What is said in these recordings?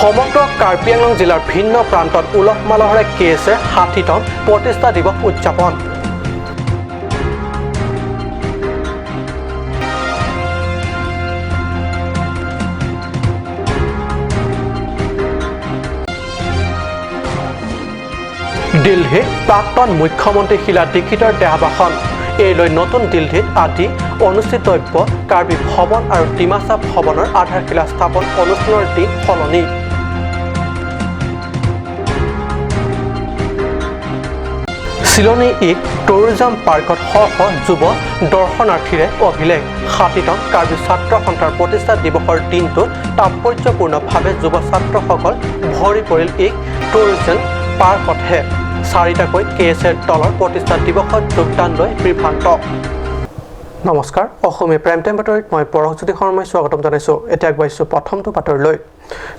সমগ্ৰ কাৰ্বি আংলং জিলাৰ ভিন্ন প্ৰান্তত উলহ মালহেৰে কেএছএৰ 60তম প্ৰতিষ্ঠা দিৱস উদযাপন। দিল্লীৰ প্ৰাক্তন মুখ্যমন্ত্ৰী শীলা দীক্ষিতৰ দেহাৱসান। এই লৈ নতুন দিল্লীত আজি অনুষ্ঠিতব্য কাৰ্বি ভৱন আৰু ডিমাচা ভৱনৰ আধাৰশিলা স্থাপন অনুষ্ঠানৰ দিন সলনি। চিলনী ইক টুৰিজম পাৰ্কত শ শ যুৱ দৰ্শনাৰ্থীৰে অভিলেখ। 60তম কাৰ্বি ছাত্ৰ সন্থাৰ প্ৰতিষ্ঠা দিৱসৰ দিনটোত তাৎপৰ্যপূৰ্ণভাৱে যুৱ ছাত্ৰসকল ভৰি পৰিল ইক টুৰিজম পাৰ্কতহে। চাৰিটাকৈ কেএছএৰ দলৰ প্ৰতিষ্ঠা দিৱসত যোগদান লৈ বিভ্ৰান্ত। নমস্কাৰ, অসমীয়া প্ৰাইম টাইম বাতৰিত মই পৰশজ্যোতি শৰ্মাই স্বাগতম জনাইছোঁ। এতিয়া আগবাঢ়িছোঁ প্ৰথমটো বাতৰিলৈ।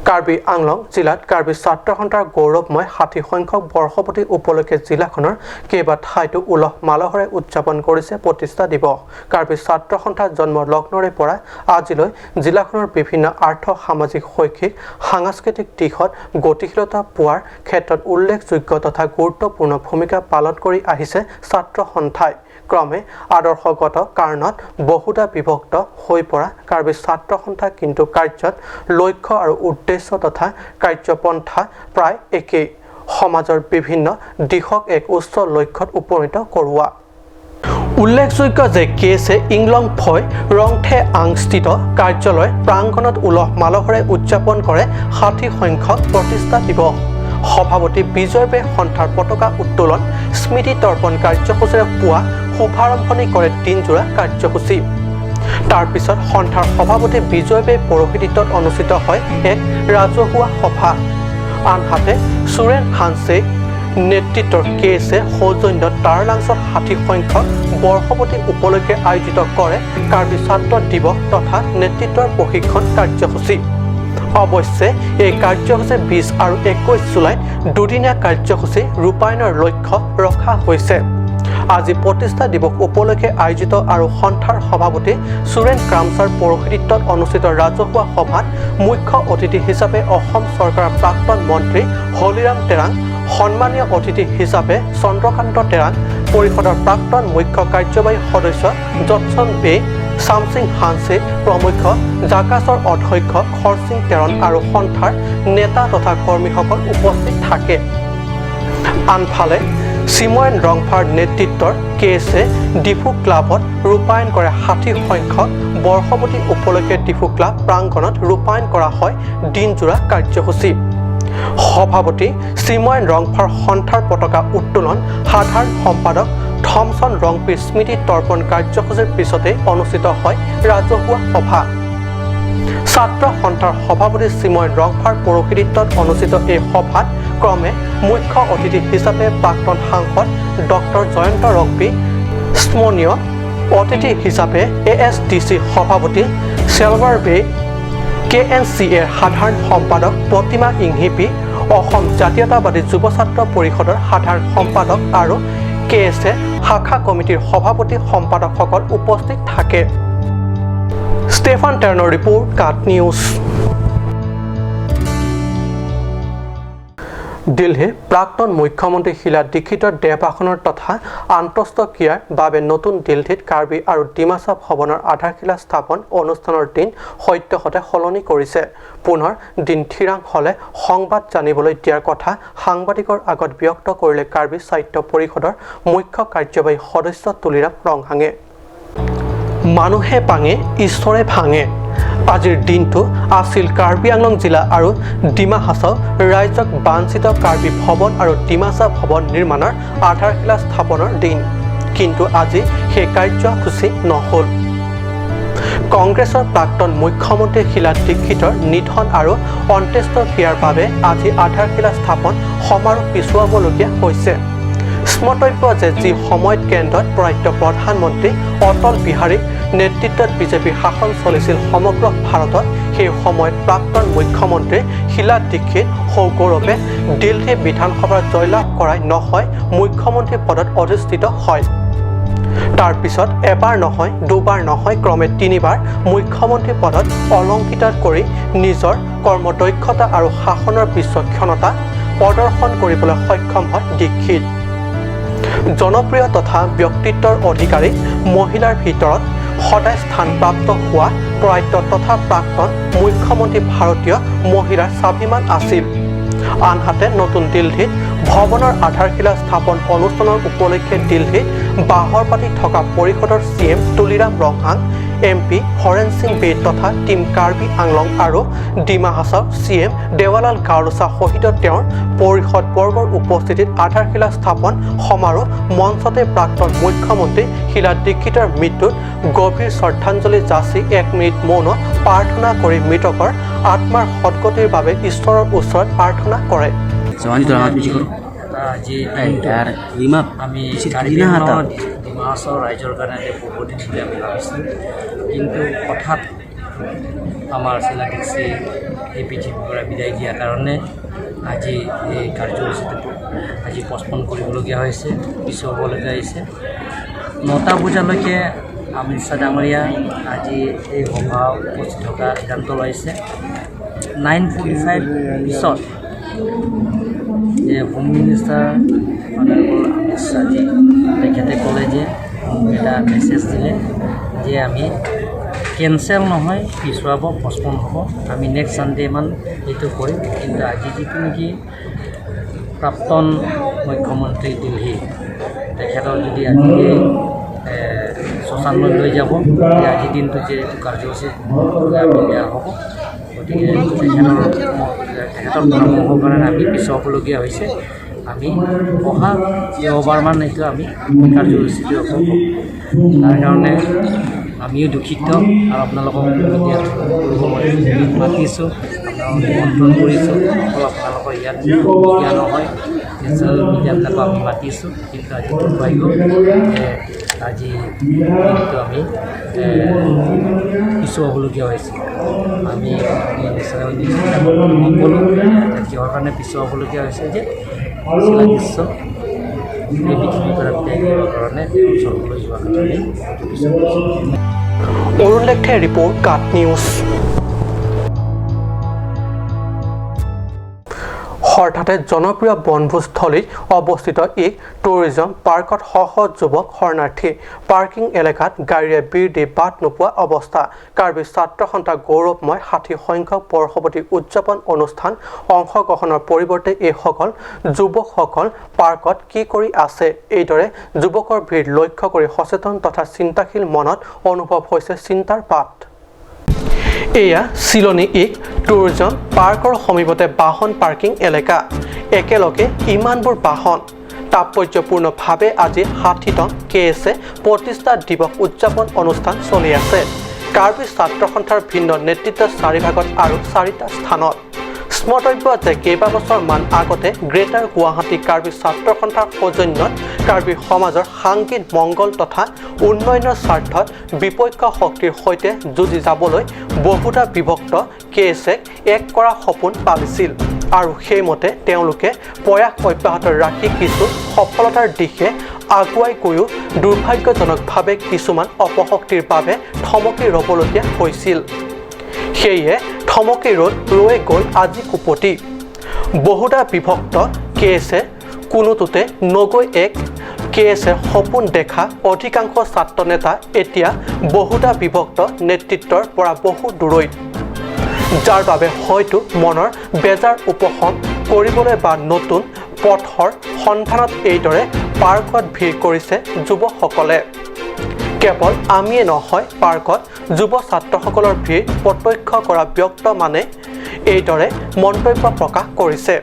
কাৰ্বি আংলং জিলাত কাৰ্বি ছাত্ৰ সন্থাৰ গৌৰৱময় 60 সংখ্যক বৰ্ষপতি উপলক্ষে জিলাখনৰ কেইবা ঠাইতো উলহ মালহেৰে উদযাপন কৰিছে প্ৰতিষ্ঠা দিৱস। কাৰ্বি ছাত্ৰ সন্থাৰ জন্ম লগ্নৰে পৰা আজিলৈ জিলাখনৰ বিভিন্ন আৰ্থ সামাজিক, শৈক্ষিক, সাংস্কৃতিক দিশত গতিশীলতা পোৱাৰ ক্ষেত্ৰত উল্লেখযোগ্য তথা গুৰুত্বপূৰ্ণ ভূমিকা পালন কৰি আহিছে ছাত্ৰ সন্থাই। ক্ৰমে আদৰ্শগত কাৰণত বহুধা বিভক্ত হৈ পৰা কাৰ্বি ছাত্ৰ সন্থা কিন্তু কাৰ্যত লক্ষ্য আৰু উদ্দেশ্য তথা কাৰ্যপন্থা প্ৰায় একেই, সমাজৰ বিভিন্ন দিশক এক উচ্চ লক্ষ্যত উপনীত কৰোৱা। উল্লেখযোগ্য যে কেএছএ ইংলং ফৈ ৰংথে আংস্থিত কাৰ্যালয় প্ৰাংগণত উলহ মালহেৰে উদযাপন কৰে 60 সংখ্যক প্ৰতিষ্ঠা দিৱস। সভাপতি বিজয় বে সন্থাৰ পতাকা উত্তোলন, স্মৃতি তৰ্পণ কাৰ্যসূচীৰে পুৱা শুভাৰম্ভণি কৰে দিনজোৰা কাৰ্যসূচী। তাৰ পিছত সন্থাৰ সভাপতি বিজয় বে পৌৰোহিত্যত অনুষ্ঠিত হয় এক ৰাজহুৱা সভা। আনহাতে সুৰেন হানছে নেতৃত্বৰ কেএছএ সৌজন্যত তাৰালাংছত 60 সংখ্যক বৰ্ষপতি উপলক্ষে আয়োজিত কৰে কাৰ্বি ছাত্ৰ দিৱস তথা নেতৃত্বৰ প্ৰশিক্ষণ কাৰ্যসূচী। অৱশ্যে এই কাৰ্যসূচী 20 আৰু 21 জুলাইত দুদিনীয়া কাৰ্যসূচী ৰূপায়ণৰ লক্ষ্য ৰখা হৈছে। আজি প্ৰতিষ্ঠা দিৱস উপলক্ষে আয়োজিত আৰু সন্থাৰ সভাপতি সুৰেন ক্ৰামছাৰ পৌৰোহিত্যত অনুষ্ঠিত ৰাজহুৱা সভাত মুখ্য অতিথি হিচাপে অসম চৰকাৰৰ প্ৰাক্তন মন্ত্ৰী হলিৰাম টেৰাং, সন্মানীয় অতিথি হিচাপে চন্দ্ৰকান্ত টেৰাং, পৰিষদৰ প্ৰাক্তন মুখ্য কাৰ্যবাহী সদস্য জটছন বে, চামচিং হানছে প্ৰমুখ্য, জাকাছৰ অধ্যক্ষ খৰচিং টেৰণ আৰু সন্থাৰ নেতা তথা কৰ্মীসকল উপস্থিত থাকে। আনফালে চিময়ন ৰংফাৰ নেতৃত্বৰ কেএছএ ডিফু ক্লাবত ৰূপায়ণ কৰে 60 সংখ্যক বৰ্ষপতি উপলক্ষে ডিফু ক্লাব প্ৰাংগণত ৰূপায়ণ কৰা হয় দিনজোৰা কাৰ্যসূচী। সভাপতি চিময়ন ৰংফাৰ সন্থাৰ পতাকা উত্তোলন, সাধাৰণ সম্পাদক থমছন ৰংপিৰ স্মৃতি তৰ্পণ কাৰ্যসূচীৰ পিছতেই অনুষ্ঠিত হয় ৰাজহুৱা সভা। ছাত্ৰ সন্থাৰ সভাপতি চিময়ন ৰংফাৰ পৌৰোহিত্যত অনুষ্ঠিত এই সভাত ক্ৰমে মুখ্য অতিথি হিচাপে প্ৰাক্তন সাংসদ ডক্টৰ জয়ন্ত ৰংপী, স্মৰণীয় অতিথি হিচাপে এএছডিচি সভাপতি চেলভাৰ বে, কেএনচি এৰ সাধাৰণ সম্পাদক প্ৰতিমা ইংহিপি, অসম জাতীয়তাবাদী যুৱ ছাত্ৰ পৰিষদৰ সাধাৰণ সম্পাদক আৰু কেএছএ শাখা কমিটিৰ সভাপতি সম্পাদকসকল উপস্থিত থাকে। ষ্টেফান টেৰণৰ ৰিপৰ্ট, কাট নিউজ। দিল্লীৰ প্ৰাক্তন মুখ্যমন্ত্ৰী শীলা দীক্ষিতৰ দেহভাষণৰ তথা আন্তঃক্ৰিয়াৰ বাবে নতুন দিল্লীত কাৰ্বি আৰু ডিমাচা ভৱনৰ আধাৰশিলা স্থাপন অনুষ্ঠানৰ দিন সদ্যহতে সলনি কৰিছে। পুনৰ দিন থিৰাং হ'লে সংবাদ জানিবলৈ দিয়াৰ কথা সাংবাদিকৰ আগত ব্যক্ত কৰিলে কাৰ্বি সাহিত্য পৰিষদৰ মুখ্য কাৰ্যবাহী সদস্য তুলিৰাম ৰংহাঙে। মানুহে পাঙে, ঈশ্বৰে ভাঙে। আজিৰ দিনটো আছিল কাৰ্বি আংলং জিলা আৰু ডিমা হাছাও ৰাজ্যক বাঞ্ছিত কাৰ্বি ভৱন আৰু ডিমাচা ভৱন নিৰ্মাণৰ আধাৰশিলা স্থাপনৰ দিন। কিন্তু আজি সেই কাৰ্যসূচী নহ'ল। কংগ্ৰেছৰ প্ৰাক্তন মুখ্যমন্ত্ৰী শীলা দীক্ষিতৰ নিধন আৰু অন্ত্যেষ্টিক্ৰিয়াৰ বাবে আজি আধাৰশিলা স্থাপন সমাৰোহ পিছুৱাবলগীয়া হৈছে। স্মৰ্তব্য যে যি সময়ত কেন্দ্ৰত প্ৰয়াত প্ৰধানমন্ত্ৰী অটল বিহাৰীৰ নেতৃত্বত বিজেপিৰ শাসন চলিছিল সমগ্ৰ ভাৰতত, সেই সময়ত প্ৰাক্তন মুখ্যমন্ত্ৰী শীলা দীক্ষিত সৌগৌৰৱে দিল্লী বিধানসভাত জয়লাভ কৰাই নহয়, মুখ্যমন্ত্ৰী পদত অধিষ্ঠিত হয়। তাৰ পিছত এবাৰ নহয়, দুবাৰ নহয়, ক্ৰমে তিনিবাৰ মুখ্যমন্ত্ৰী পদত অলংকৃত কৰি নিজৰ কৰ্মদক্ষতা আৰু শাসনৰ বিচক্ষণতা প্ৰদৰ্শন কৰিবলৈ সক্ষম হয় দীক্ষিত। জনপ্ৰিয় তথা ব্যক্তিত্বৰ অধিকাৰী মহিলাৰ ভিতৰত সদায় স্থানপ্ৰাপ্ত হোৱা প্ৰয়াত তথা প্ৰাক্তন মুখ্যমন্ত্ৰী ভাৰতীয় মহিলাৰ স্বাভিমান আছিল। আনহাতে নতুন দিল্লীত ভৱনৰ আধাৰশিলা স্থাপন অনুষ্ঠানৰ উপলক্ষে দিল্লীত বাহৰ পাতি থকা পৰিষদৰ C M Tuliram Ronghang, M P Horen Sing Bey তথা টিম কাৰ্বি আংলং আৰু ডিমা হাছাও চি এম দেৱালাল গাৰ্লোচা সহিত তেওঁৰ পৰিষদবৰ্গৰ উপস্থিতিত আধাৰশিলা স্থাপন সমাৰোহ মঞ্চতে প্ৰাক্তন মুখ্যমন্ত্ৰী শীলা দীক্ষিতৰ মৃত্যুত গভীৰ শ্ৰদ্ধাঞ্জলি যাচি এক মিনিট মৌন প্ৰাৰ্থনা কৰি মৃতকৰ আত্মাৰ সদগতিৰ বাবে ঈশ্বৰৰ ওচৰত প্ৰাৰ্থনা কৰে। আজি আমি কাৰ্বি আংলং, ডিমা হাছাও ৰাইজৰ কাৰণে এটা শুভ দিন বুলি আমি ভাবিছোঁ। কিন্তু হঠাৎ আমাৰ শীলা দীক্ষিত এই পৃথিৱীৰ পৰা বিদায় দিয়াৰ কাৰণে আজি এই কাৰ্যসূচীটো আজি পষ্টপন কৰিবলগীয়া হৈছে, পিছুৱাবলগীয়া হৈছে। 9টা বজালৈকে অমিত শ্বাহ ডাঙৰীয়া আজি এই সভা উপস্থিত থকা সিদ্ধান্ত লৈছে। 9:45 পিছত যে হোম মিনিষ্টাৰ অনাৰেবল অমিত শ্বাহজী, তেখেতে ক'লে যে মোক এটা মেছেজ দিলে যে আমি কেঞ্চেল নহয়, পিছুৱাব, পষ্টপন হ'ব, আমি নেক্সট ছানডে মান এইটো কৰিম। কিন্তু আজি যিটো নেকি প্ৰাক্তন মুখ্যমন্ত্ৰী দিল্লী, তেখেতৰ যদি আজি এই শ্মশানলৈ লৈ যাব, আজিৰ দিনটো যে এইটো কাৰ্যসূচী আমি বেয়া হ'ব। গতিকে তেখেতৰ পৰামৰ্শৰ কাৰণে আমি পিছুৱাবলগীয়া হৈছে। আমি অহা দেওবাৰমান এইটো আমি কাৰ্যসূচীটো হ'ব। তাৰ কাৰণে আমিও দুখিত আৰু আপোনালোকক মিডিয়াত মাতিছোঁ, আপোনালোকক নিমন্ত্ৰণ কৰিছোঁ। অকল আপোনালোকৰ ইয়াত মিডিয়া নহয়, নেশ্যনেল মিডিয়াবিলাকো আমি মাতিছোঁ। কিন্তু আজি দুৰ্ভাগ্য যে আজি দিনটো আমি পিছুৱাবলগীয়া হৈছে। আমি নেশ্যনেল নিউজবিলাকক ক'লোঁ যে কিহৰ কাৰণে পিছুৱাবলগীয়া হৈছে, যে শীলা দীক্ষিত এই পৃথিৱীৰ পৰা বিদায় দিয়াৰ কাৰণে, তেওঁৰ স্বৰ্গলৈ যোৱাৰ কাৰণে পিছুৱাব। অৰুণ লেখে ৰিপৰ্ট, কাট নিউজ। হঠাতে জনপ্ৰিয় বনভোজস্থলীত অৱস্থিত এক টুৰিজম পাৰ্কত শ শ যুৱক শৰণাৰ্থী। পাৰ্কিং এলেকাত গাড়ীৰে ভিৰ দি বাট নোপোৱা অৱস্থা। কাৰ্বি ছাত্ৰ সন্থা গৌৰৱময় 60 সংখ্যক বৰ্ষপূৰ্তি উদযাপন অনুষ্ঠান অংশগ্ৰহণৰ পৰিৱৰ্তে এইসকল যুৱকসকল পাৰ্কত কি কৰি আছে? এইদৰে যুৱকৰ ভিৰ লক্ষ্য কৰি সচেতন তথা চিন্তাশীল মনত অনুভৱ হৈছে চিন্তাৰ পাত। এয়া চিলনী ইক টুৰিজম পাৰ্কৰ সমীপতে বাহন পাৰ্কিং এলেকা। একেলগে ইমানবোৰ বাহন। তাৎপৰ্যপূৰ্ণভাৱে আজি 60তম কে এছ এ প্ৰতিষ্ঠা দিৱস উদযাপন অনুষ্ঠান চলি আছে। কাৰ্বি ছাত্ৰ সন্থাৰ ভিন্ন নেতৃত্ব চাৰিভাগত আৰু চাৰিটা স্থানত। স্মৰ্তব্য যে কেইবাবছৰমান আগতে গ্ৰেটাৰ গুৱাহাটী কাৰ্বি ছাত্ৰ সন্থাৰ সৌজন্যত কাৰ্বি সমাজৰ সাংগীত মংগল তথা উন্নয়নৰ স্বাৰ্থত বিপক্ষ শক্তিৰ সৈতে যুঁজি যাবলৈ বহুধা বিভক্ত কে এছ এক এক কৰা সপোন পালিছিল আৰু সেইমতে তেওঁলোকে প্ৰয়াস অব্যাহত ৰাখি কিছু সফলতাৰ দিশে আগুৱাই গৈও দুৰ্ভাগ্যজনকভাৱে কিছুমান অপশক্তিৰ বাবে থমকি ৰ'বলগীয়া হৈছিল। সেয়ে থমকি ৰ'দ ৰৈ গ'ল আজি কুপতি। বহুধা বিভক্ত কে এছে কোনোটোতে নগৈ এক কে এছে সপোন দেখা অধিকাংশ ছাত্ৰ নেতা এতিয়া বহুধা বিভক্ত নেতৃত্বৰ পৰা বহু দূৰৈত, যাৰ বাবে হয়তো মনৰ বেজাৰ উপশম কৰিবলৈ বা নতুন পথৰ সন্ধানত এইদৰে পাৰ্কত ভিৰ কৰিছে যুৱকসকলে। কেৱল আমিয়ে নহয়, পাৰ্কত যুৱ ছাত্ৰসকলৰ ভিৰ প্ৰত্যক্ষ কৰা ব্যক্ত মানে এইদৰে মন্তব্য প্ৰকাশ কৰিছে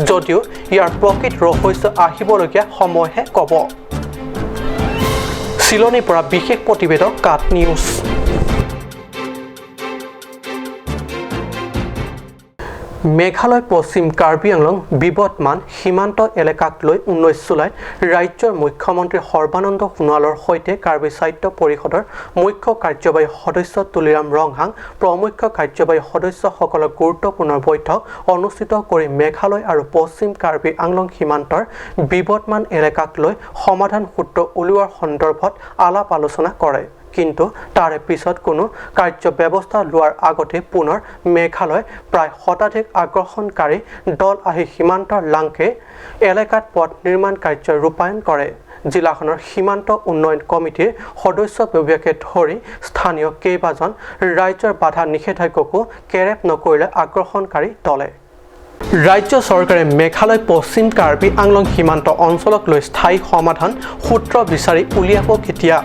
যদিও ইয়াৰ প্ৰকৃত ৰহস্য আহিবলগীয়া সময়হে ক'ব। চিলনীৰ পৰা বিশেষ প্ৰতিবেদক, কাট নিউজ। মেঘালয় পশ্চিম কাৰ্বি আংলং বিবদমান সীমান্ত এলেকাক লৈ 19 জুলাইত ৰাজ্যৰ মুখ্যমন্ত্ৰী সৰ্বানন্দ সোণোৱালৰ সৈতে কাৰ্বি সাহিত্য পৰিষদৰ মুখ্য কাৰ্যবাহী সদস্য তুলিৰাম ৰংহাং প্ৰমুখ কাৰ্যবাহী সদস্যসকলৰ গুৰুত্বপূৰ্ণ বৈঠক অনুষ্ঠিত কৰি মেঘালয় আৰু পশ্চিম কাৰ্বি আংলং সীমান্তৰ বিবদমান এলেকাক লৈ সমাধান সূত্ৰ উলিওৱাৰ সন্দৰ্ভত আলাপ আলোচনা কৰে। কিন্তু তাৰে পিছত কোনো কাৰ্য ব্যৱস্থা লোৱাৰ আগতে পুনৰ মেঘালয় প্ৰায় শতাধিক আগ্ৰাসনকাৰী দল আহি সীমান্তৰ লাংকে এলেকাত পথ নিৰ্মাণ কাৰ্য ৰূপায়ণ কৰে। জিলাখনৰ সীমান্ত উন্নয়ন কমিটিৰ সদস্য বিভাগে ধৰি স্থানীয় কেইবাজন ৰাজ্যৰ বাধা নিষেধাজ্ঞাকো কেৰেপ নকৰিলে আগ্ৰাসনকাৰী দলে। ৰাজ্য চৰকাৰে মেঘালয় পশ্চিম কাৰ্বি আংলং সীমান্ত অঞ্চলক লৈ স্থায়ী সমাধান সূত্ৰ বিচাৰি উলিয়াব কেতিয়া?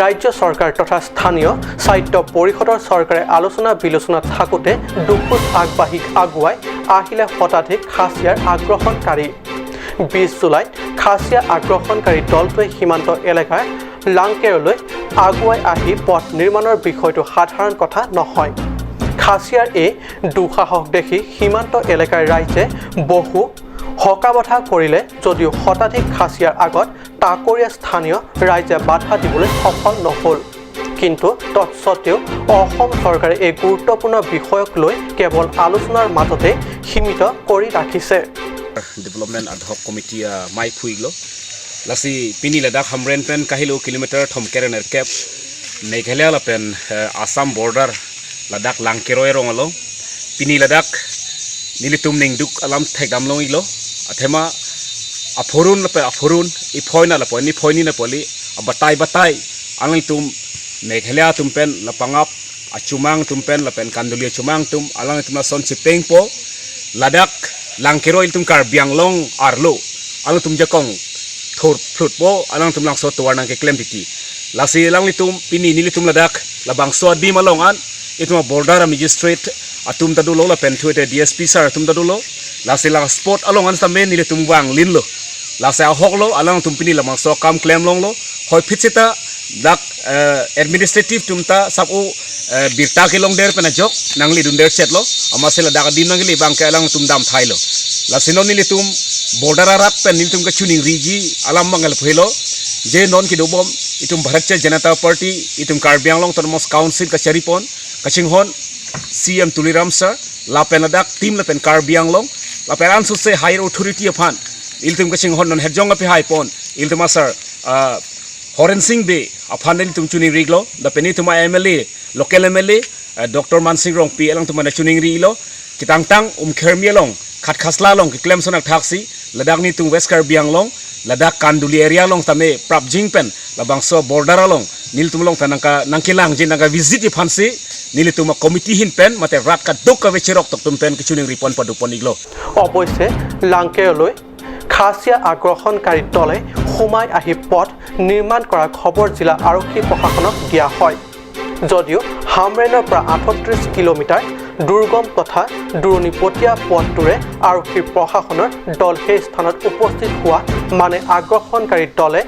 ৰাজ্য চৰকাৰ তথা স্থানীয় সাহিত্য পৰিষদৰ চৰকাৰে আলোচনা বিলোচনা থাকোঁতে দুখোজ আগবাঢ়ি আগুৱাই আহিলে শতাধিক খাচীয়াৰ আগ্ৰাসনকাৰী। 20 জুলাইত খাচীয়া আগ্ৰাসনকাৰী দলটোৱে সীমান্ত এলেকাৰ লাংকেৰলৈ আগুৱাই আহি পথ নিৰ্মাণৰ বিষয়টো সাধাৰণ কথা নহয়। খাচীয়াৰ এই দুঃসাহস দেখি সীমান্ত এলেকাৰ ৰাইজে বহু হকাবধা কৰিলে যদিও শতাধিক খাচীয়াৰ আগত তাকৰীয়া স্থানীয় ৰাইজে বাধা দিবলৈ সফল নহ'ল। কিন্তু তৎসত্ত্বেও অসম চৰকাৰে এই গুৰুত্বপূৰ্ণ বিষয়ক লৈ কেৱল আলোচনাৰ মাজতে সীমিত কৰি ৰাখিছে। Development ad hoc committee mai phuiglo lasi pini Ladakh hamren pen kahilo kilometer thom kerener cap Meghalaya la pen Assam border Ladakh langkeroi rongalo pini Ladakh nilitum ningduk alam thekdam long iglo athema aphorun la pe aphorun i phoina la poni phoini na poli abatai batai angai tum Meghalaya tum pen lapangap achumang tum pen la pen kandulia chumang tum alang tum la son chipeng po Ladakh langkeroi tum Karbi Anglong arlo alang tum jakong thor plut po alang tum lang so tuar nang ke claim titi lasi lang litum pini nilitum Ladakh labang so di malong an ituma border magistrate atum tadulo la pen thuete DSP sir atum tadulo lasi lang spot along an sa men nilitum wang lin lo lasi ahok lo alang tum pini lamang so kam claim long lo hoi phitsita dak administrative tumta sabu birta ke long der pena jok nangli dun der set lo amasela dak din nangli bang ke alang tum dam thai lo lasino nilitum border arat pen nilitum ka chuning riji alam mangal phelo je non ki dobom itum Bharatiya Janata Party itum Karbi Anglong Autonomous Council ka charipon kaching hon CM Tuliram sir la pen dak team la pen Karbi Anglong la pen ansu se higher authority aphan iltum kaching hon non herjong api hai pon iltum sir Horen Singh be aphan iltum chuning riglo da peni tuma MLA local MLA Dr. Mansingh Rongpi elang tuma na chuning riglo kitang tang umkhermi long khat khasla long ki claim sonak thaksi Ladakh ni tung West Karbi Anglong Ladakh Kanduli area long tame prapjing pen labang so border along nil tumlong tanangka nangkilang jin nangka visit i phansi nil tuma committee hin pen mate rat ka dok ka vecherok tok tum pen kichuning ripon padupon iglo। অৱশ্যে লাংকেৰলৈ খাচীয়া আগ্ৰাসনকাৰী দলে সোমাই আহি পথ নিৰ্মাণ কৰাৰ খবৰ জিলা আৰক্ষী প্ৰশাসনক দিয়া হয় যদিও হামৰেনৰ পৰা 38 কিলোমিটাৰ দুৰ্গম তথা দূৰণিপটীয়া পথটোৰে আৰক্ষী প্ৰশাসনৰ দল সেই স্থানত উপস্থিত হোৱা মানে আগ্ৰাসনকাৰী দলে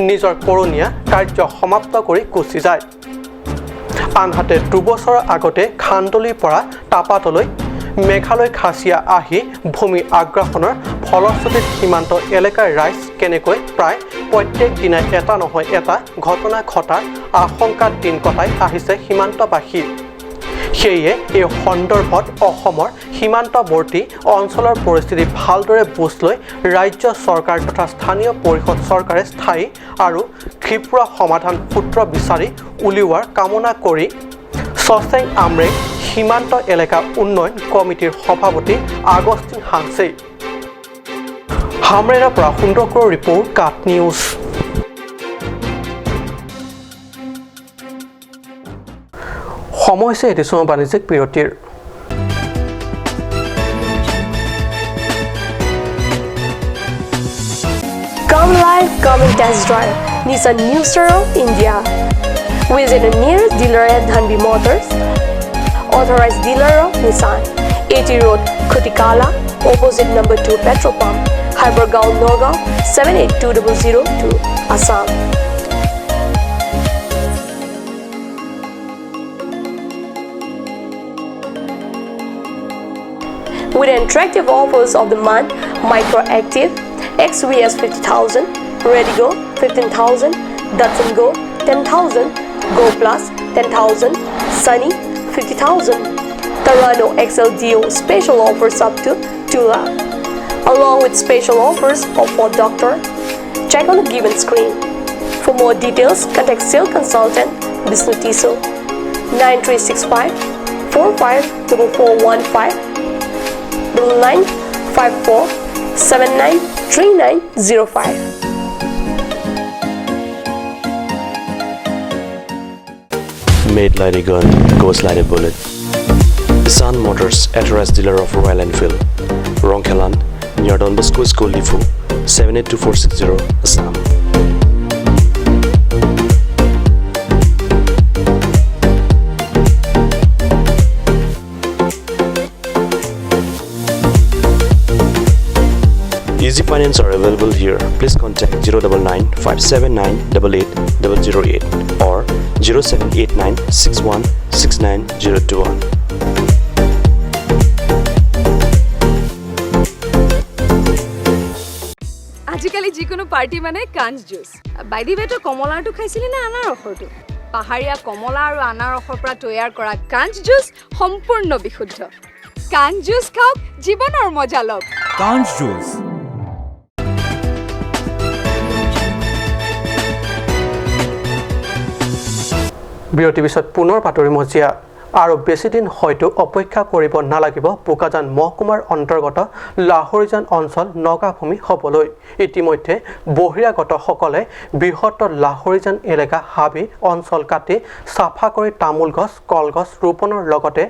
নিজৰ কৰণীয়া কাৰ্য সমাপ্ত কৰি গুচি যায়। আনহাতে দুবছৰৰ আগতে খান্দলিৰ পৰা টাপাতলৈ মেঘালয় খাচীয়া আহি ভূমি আগ্ৰাসনৰ ফলশ্ৰুতিত সীমান্ত এলেকাৰ ৰাইজ কেনেকৈ প্ৰায় প্ৰত্যেক দিনাই এটা নহয় এটা ঘটনা ঘটাৰ আশংকাত দিন কটাই আহিছে সীমান্তবাসী। সেয়ে এই সন্দৰ্ভত অসমৰ সীমান্তৱৰ্তী অঞ্চলৰ পৰিস্থিতি ভালদৰে বুজ লৈ ৰাজ্য চৰকাৰ তথা স্থানীয় পৰিষদ চৰকাৰে স্থায়ী আৰু ক্ষিপ্ৰ সমাধান সূত্ৰ বিচাৰি উলিওৱাৰ কামনা কৰি চচেং আমৰেং সীমান্ত এলেকা উন্নয়ন কমিটিৰ সভাপতি আগষ্টিন হাংছে। হামৰেনৰ পৰা সুন্দৰপুৰৰ ৰিপৰ্ট, কাট নিউজ। সময় হৈছে এটি সময় বাণিজ্যিক বিৰতিৰ। Come live, come and test drive Nissan New Star of India. Visit the nearest dealer at Dhanbi Motors, authorized dealer of Nissan, AT Road, Khutikala, opposite number 2 petrol pump, Hybergaon, Nagaon, 782002, Assam. With attractive offers of the month, Micro Active, XVS 50,000, Redigo 15,000, Datsun Go 10,000, Go Plus 10,000, Sunny 50,000, Tarano XLDO special offers up to 2 lakh, along with special offers of for doctor. Check on the given screen. For more details, contact sales consultant Bisnu Tiso 9365 454415 9954 793905. Made like a gun, goes like a bullet. Sun Motors, authorized dealer of Royal Enfield. Rongkhelan, near Don Bosco School, Diphu, 782460, Assam. Easy finance are available here. Please contact 099 579 88008 or 0789 61 69021. আজিকালি যিকোনো party মানে কাঞ্চ juice. By the ৱে, তই কমলাৰটো খাইছিলি নে আনাৰসৰটো? পাহাৰীয়া কমলা আৰু আনাৰসৰ পৰা তৈয়াৰ কৰা কাঞ্চ জুচ সম্পূৰ্ণ বিশুদ্ধ। কাঞ্চ জুচ খাওক, জীৱনৰ মজা লওক। কাঞ্চ জুচ। বিৰতিৰ পিছত পুনৰ বাতৰি মজিয়া। আৰু বেছিদিন হয়তো অপেক্ষা কৰিব নালাগিব বোকাজান মহকুমাৰ অন্তৰ্গত লাহৰিজান অঞ্চল নগাভূমি হ'বলৈ। ইতিমধ্যে বহিৰাগতসকলে বৃহত্তৰ লাহৰিজান এলেকা হাবি অঞ্চল কাটি চাফা কৰি তামোল গছ, কলগছ ৰোপণৰ লগতে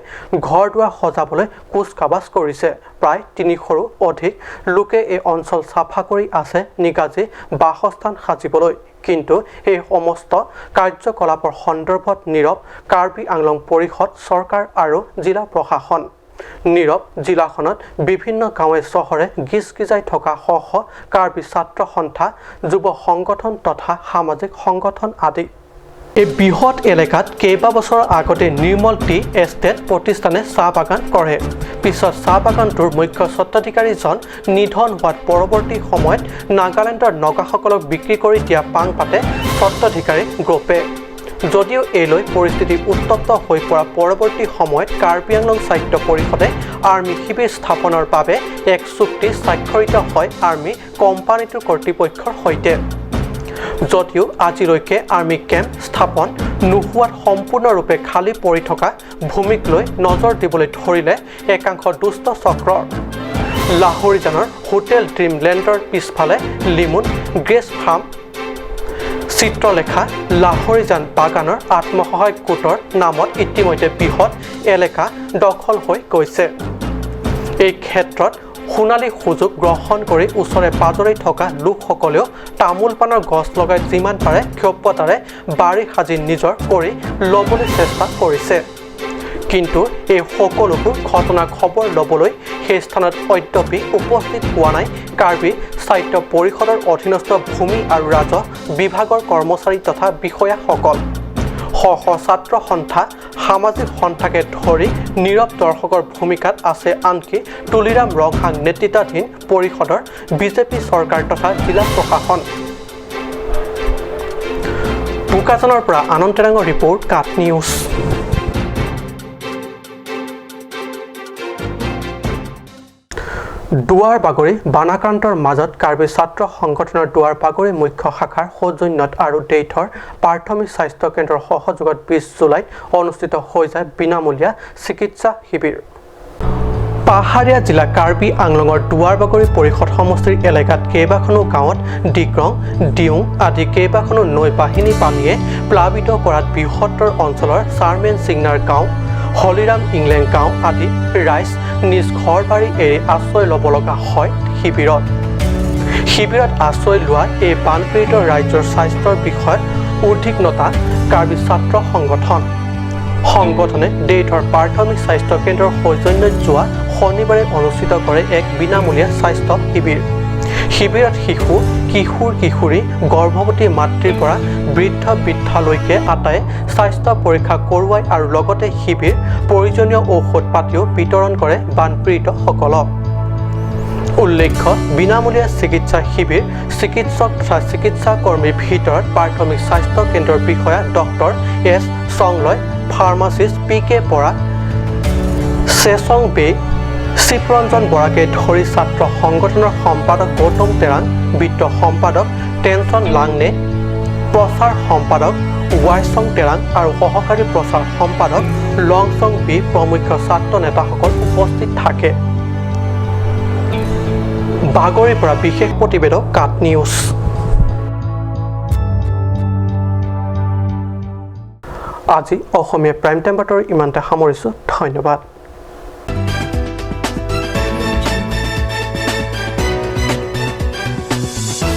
ঘৰ দুৱাৰ সজাবলৈ কুচকাৱাজ কৰিছে। প্ৰায় 300ৰো অধিক লোকে এই অঞ্চল চাফা কৰি আছে নিগাজী বাসস্থান সাজিবলৈ। কিন্তু এই সমস্ত কাৰ্যকলাপৰ সন্দৰ্ভত নীৰৱ কাৰ্বি আংলং পৰিষদ, চৰকাৰ আৰু জিলা প্ৰশাসন। নীৰৱ জিলাখনত বিভিন্ন গাঁৱে চহৰে গিজগিজাই থকা শ শ কাৰ্বি ছাত্ৰ সন্থা, যুৱ সংগঠন তথা সামাজিক সংগঠন আদি। এই বৃহৎ এলেকাত কেইবাবছৰৰ আগতে নিৰ্মল টি এষ্টেট প্ৰতিষ্ঠানে চাহ বাগান কৰে। পিছত চাহ বাগানটোৰ মুখ্য স্বত্বাধিকাৰীজন নিধন হোৱাত পৰৱৰ্তী সময়ত নাগালেণ্ডৰ নগাসকলক বিক্ৰী কৰি দিয়া পাং পাতে স্বত্বাধিকাৰী গ্ৰুপে। যদিও এই লৈ পৰিস্থিতি উত্তপ্ত হৈ পৰা পৰৱৰ্তী সময়ত কাৰ্বি আংলং স্বায়ত্ত পৰিষদে আৰ্মী শিবিৰ স্থাপনৰ বাবে এক চুক্তি স্বাক্ষৰিত হয় আৰ্মী কোম্পানীটোৰ কৰ্তৃপক্ষৰ সৈতে। যদিও আজিলৈকে আৰ্মী কেম্প স্থাপন নোহোৱাত সম্পূৰ্ণৰূপে খালী পৰি থকা ভূমিক লৈ নজৰ দিবলৈ ধৰিলে একাংশ দুষ্ট চক্ৰৰ। লাহৰিজানৰ হোটেল ড্ৰিমলেণ্ডৰ পিছফালে লিমুন গ্ৰেছ ফাৰ্ম, চিত্ৰলেখা লাহৰিজান বাগানৰ আত্মসহায়ক গোটৰ নামত ইতিমধ্যে বৃহৎ এলেকা দখল হৈ গৈছে। এই ক্ষেত্ৰত সোণালী সুযোগ গ্ৰহণ কৰি ওচৰে পাজৰে থকা লোকসকলেও তামোল পাণৰ গছ লগাই যিমান পাৰে ক্ষিপ্ৰতাৰে বাৰী সাজি নিজৰ কৰি ল'বলৈ চেষ্টা কৰিছে। কিন্তু এই সকলোবোৰ ঘটনাৰ খবৰ ল'বলৈ সেই স্থানত অদ্যপি উপস্থিত হোৱা নাই কাৰ্বি স্বায়ত্ত পৰিষদৰ অধীনস্থ ভূমি আৰু ৰাজহ বিভাগৰ কৰ্মচাৰী তথা বিষয়াসকল। শ শ ছাত্ৰ সন্থা, সামাজিক সন্থাকে ধৰি নীৰৱ দৰ্শকৰ ভূমিকাত আছে আনকি তুলিৰাম ৰংহাং নেতৃত্বাধীন পৰিষদৰ বিজেপি চৰকাৰ তথা জিলা প্ৰশাসন। বোকাজানৰ পৰা আনন্দ তেৰাঙৰ ৰিপৰ্ট, কাট নিউজ। দুৱাৰ বাগৰি বানাক্ৰান্তৰ মাজত কাৰ্বি ছাত্ৰ সংগঠনৰ দুৱাৰ বাগৰি মুখ্য শাখাৰ সৌজন্যত আৰু দেইথৰ প্ৰাথমিক স্বাস্থ্য কেন্দ্ৰৰ সহযোগত 20 জুলাইত অনুষ্ঠিত হৈ যায় বিনামূলীয়া চিকিৎসা শিবিৰ। পাহাৰীয়া জিলা কাৰ্বি আংলঙৰ দুৱাৰ বাগৰি পৰিষদ সমষ্টিৰ এলেকাত কেইবাখনো গাঁৱত ডিক্ৰং, দিয়ুং আদি কেইবাখনো নৈ বাহিনী পানীয়ে প্লাবিত কৰাত বৃহত্তৰ অঞ্চলৰ চাৰমেন চিংনাৰ গাঁও, হলিৰাম ইংলেং গাঁও আদি ৰাইজ নিজ ঘৰ বাৰী এৰি আশ্ৰয় ল'ব লগা হয় শিবিৰত। শিবিৰত আশ্ৰয় লোৱা এই বানপীড়িত ৰাইজৰ স্বাস্থ্যৰ বিষয়ত উদ্বিগ্নতা কাৰ্বি ছাত্ৰ সংগঠনে দেইথৰ প্ৰাথমিক স্বাস্থ্য কেন্দ্ৰৰ সৌজন্যত যোৱা শনিবাৰে অনুষ্ঠিত কৰে এক বিনামূলীয়া স্বাস্থ্য শিবিৰ। শিবিৰত শিশু, কিশোৰ কিশোৰী, গৰ্ভৱতী মাতৃৰ পৰা বৃদ্ধ বৃদ্ধালৈকে আটাই স্বাস্থ্য পৰীক্ষা কৰোৱাই আৰু লগতে শিবিৰ প্ৰয়োজনীয় ঔষধ পাতিও বিতৰণ কৰে বানপীড়িতসকলক। উল্লেখ্য, বিনামূলীয়া চিকিৎসা শিবিৰ চিকিৎসক তথা চিকিৎসা কৰ্মীৰ ভিতৰত প্ৰাথমিক স্বাস্থ্য কেন্দ্ৰৰ বিষয়া doctor S Chongloi, pharmacist P K Bora, Chesong Bey, Shivranjan বৰাকে ধৰি ছাত্ৰ সংগঠনৰ সম্পাদক গৌতম তেৰাং, বিত্ত সম্পাদক টেনচন লাংনে, প্ৰচাৰ সম্পাদক ৱাইচং তেৰাং আৰু সহকাৰী প্ৰচাৰ সম্পাদক লংচং বি প্ৰমুখ ছাত্ৰ নেতাসকল উপস্থিত থাকে। বাগৰিৰ পৰা বিশেষ প্ৰতিবেদক, কাট নিউজ। আজি অসমীয়া প্ৰাইম টাইম বাতৰি ইমানতে সামৰিছোঁ। ধন্যবাদ।